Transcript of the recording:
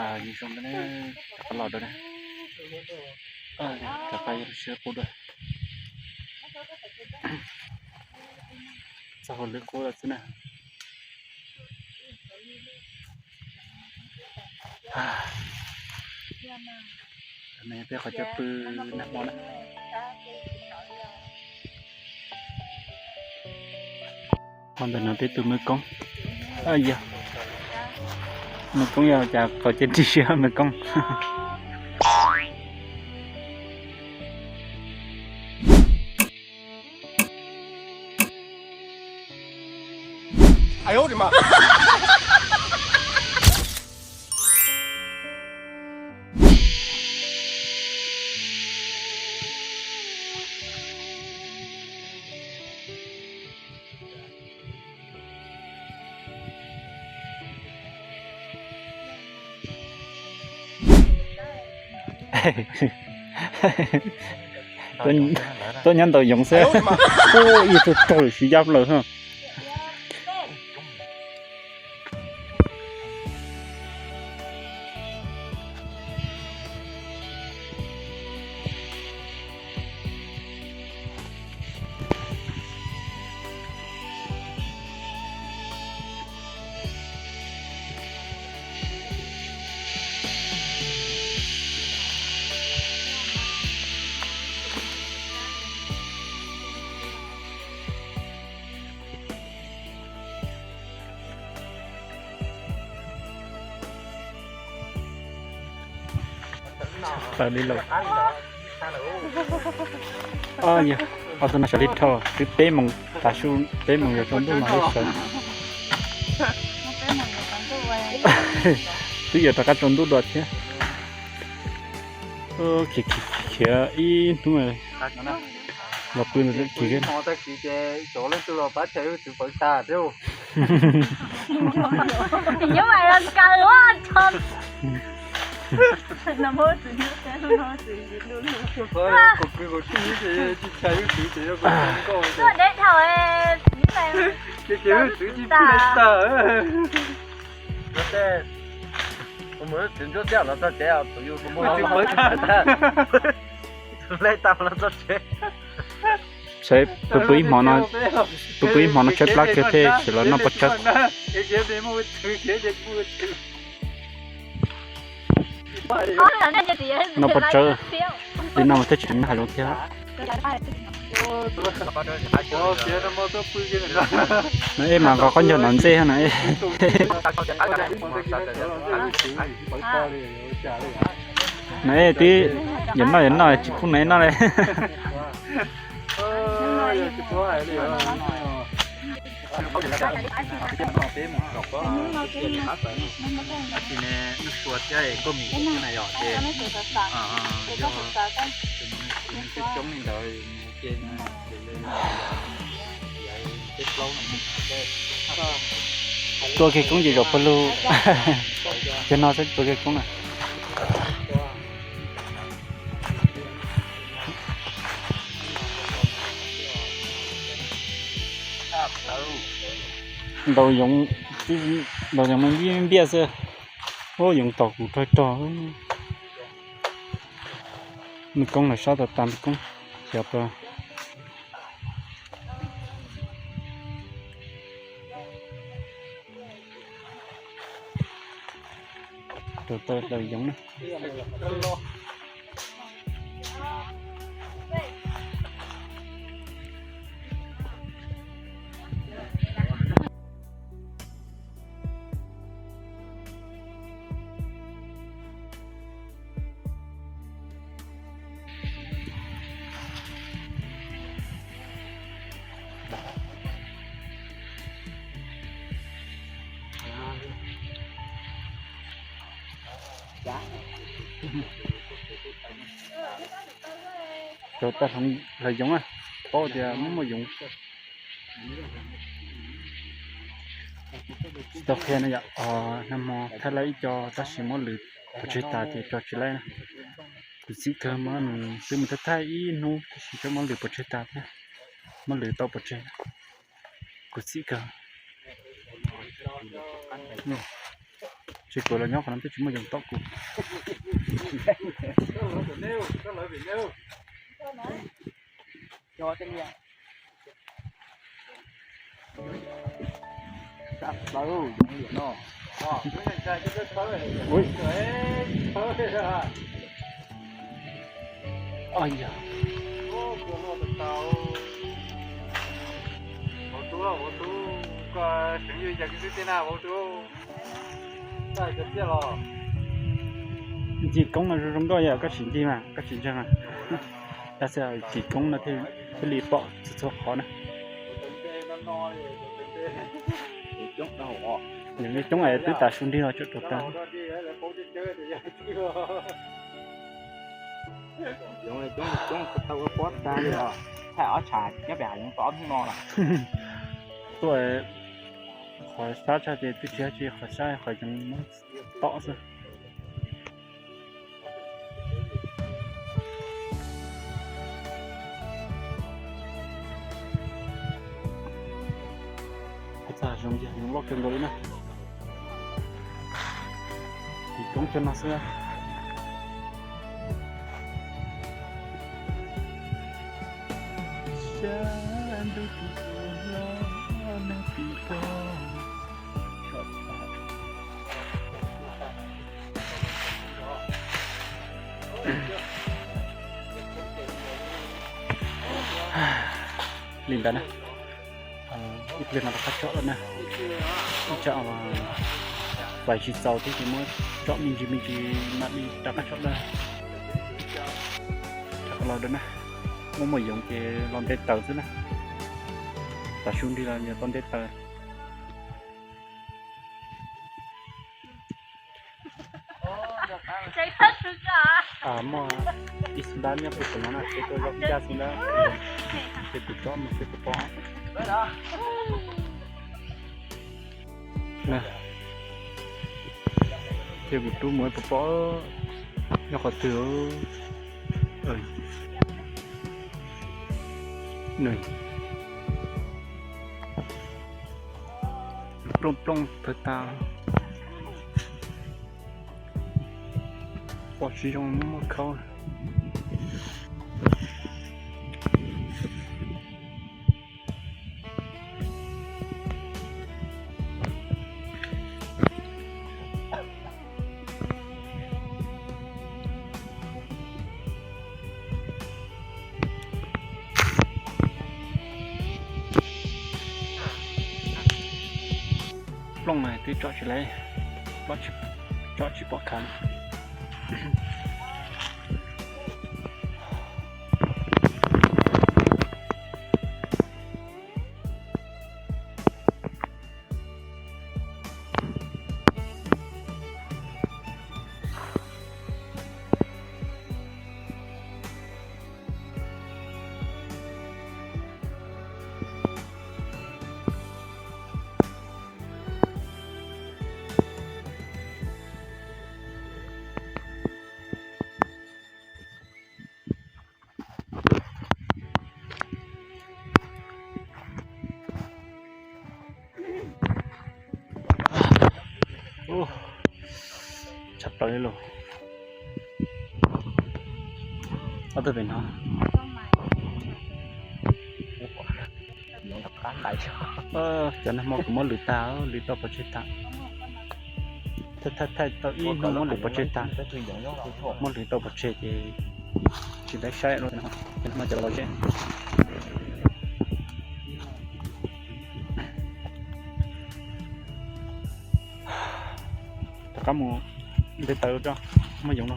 Nyob zoo na, rov qab los dua na. Rov qab yuav lub siab qub dua. Txog hauv lwm qub lawm xwb na. Peb qhov chaw pw nag hmo na. Qhov ntawm no peb tus mws koob, yog mws koob yog cas qhov cia nrig siab mws koob. Tuaj nyob ntaus yoov xwb. Ib tug raug lwm siv yab lawm. Tawm li lawm. Yog, ob tug no sawv li dhau, twb peb moos, tav su peb moos yuav tsaus ntuj no li sawv. Twb yuav rov qab tsaus ntuj dua thiab. Khiav khiav ib hnub los pw. Tsheb pw pw ib hmo no, pw pw ib hmo no tsheb plab kiag thiaj tsis los noj pov tsawb. Noj pov tsawb, li no mas thiaj tsis hais lus thiab. No es mas nqa qhov ncauj no ntxej no es. No es twb yuav noj yuav noj tsis pub no es noj li. Tua kiag koob ces zaum pawg lug. Cov no xwb tua kiag koob na. Ntaus yoov, ntaus yoov me npiaj npiaj xwb. Ub, yoov tom kuv rog rog. Mws koob lawm, sab tau tas mws koob, xyov puas tau tau hlaws yoov na. Rau tag hlaws yoov na, paub tias muaj muaj yoov. Tsis tau qhia no yom, nag hmo thaij laib ib co tab sis muab lwm pov tseg tas ces tso tsis laib na. Kuv txim kawg, muab nws twb mus thaij thaij ib hnub tab sis twb muab lwm pov tseg tas thiab, muab lwm tau pov tseg. Kuv txim kawg. Tsis kuv los nyob qhov no twb tsis muaj yoov tom kuv. Ncig koob no zoo zoo nkauj yom, koj sim ncig mas koj tsis ntseeg. Tab sis ncig koob no thiaj li pom txhua txhua qhov na. Yoov coob es twb tav su nrig los tsuam rau tag. Yoov coob coob tau pob tag li os. Thaij ob tshav nyob pem hav zoov tau ob hnub no lawm. Tuaj qhov sab tshaj ces twb tsis yog tsis qhov sab, qhov yoov muab tom xwb. Txag zoov yog yoov loj kawg nkaus li na. Tim roob cog no xwb. Li ntawd na. Ib pliag no rov qab tsom lawm na. Ib tsam vais tsis txaus thiab ces muab tsom me ntsis me ntsis mam li rov qab tsom lawm. Rov qab los dua na. Muaj muaj yoov ces los nte taws xwb na. Tav su nrig los yog tau nte taws. Muaj ib xib ntab nyob puag saum no na, ces tuaj zov ncaj xib ntab, ces kuv tsob mus xwb kuv pom. Ces kuv rub mus puas pom nyob qhov twg. Plooj plooj pawg tas. Pom tsis zoo muaj khaub. Plooj no twb tsom tsis laiv, tsom tsis pom khav. Tshaj plaws li los. Ob tug pem no. Cov no hmo kuv muab lwv tag, lwv tau pov tseg tag. Thaij thaij tau ib hnub muab lwv pov tseg tag. Muab lwv tau pov tseg ces tsis tau saib lawm no. Cov no cov los zeb. Rov qab mus nte taws tso, muaj yoov no.